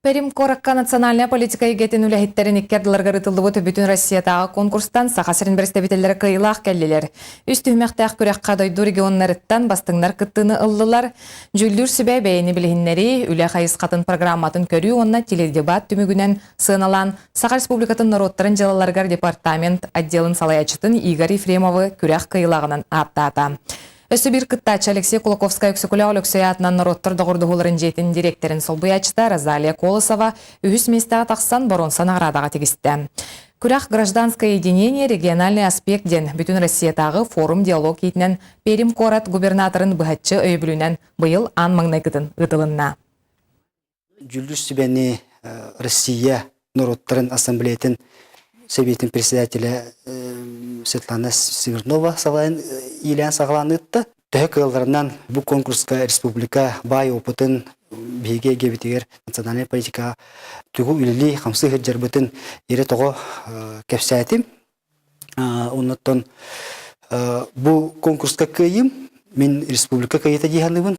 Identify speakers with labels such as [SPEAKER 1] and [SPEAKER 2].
[SPEAKER 1] Пермь куоракка национальная политика эйгэтин үлэһиттэрин икки ардыларыгар ыытыллыбыт Бүтүн Россиятааҕы конкурстан Саха сирин бэрэстэбиитэллэрэ кыайыылаах кэллилэр. Үс түһүмэхтээх күрэххэ дойду регионнарыттан бастыҥнар кыттыыны ыллылар. Дьүүллүүр сүбэ бэйэни билиһиннэрии, үлэ хайысхатын программатын көрүү уонна теледебат түмүгүнэн сыаналаан Саха Республикатын норуоттарын дьыалаларыгар департамент отделын салайааччытын Игорь Ефремовы күрэх кыайыылааҕынан ааттаата. Өссө биир кыттааччы Алексей Кулаковскай Өксөкүлээх Өлөксөй аатынан норуоттар доҕордоһууларын дьиэтин дириэктэрин солбуйааччыта Розалия Колосова үһүс миэстэҕэ тахсан боруонса наҕараадаҕа тигистэ. Күрэх «Гражданское единение. Региональный аспект» диэн Бүтүн Россиятааҕы форум-диалог иитинэн Пермь куорат губернаторын быһаччы өйөбүлүнэн быйыл аан маҥнайгытын ыытылынна.
[SPEAKER 2] Дьүүллүүр сүбэни Россия норуоттарын ассамблеятын Сэбиэтин председателэ Светлана Смирнова салайан иилээн саҕалаан ыытта. Төһө кыалларынан бу конкурска республика баай опытын биһиги эйгэбитигэр национальнай политикаҕа тугу үлэлии хамсыы сылдьарбытын ирэ-тоҕо кэпсээтим. Оннуттан бу конкурска кыайыым мин республика кыайыыта дии саныыбын.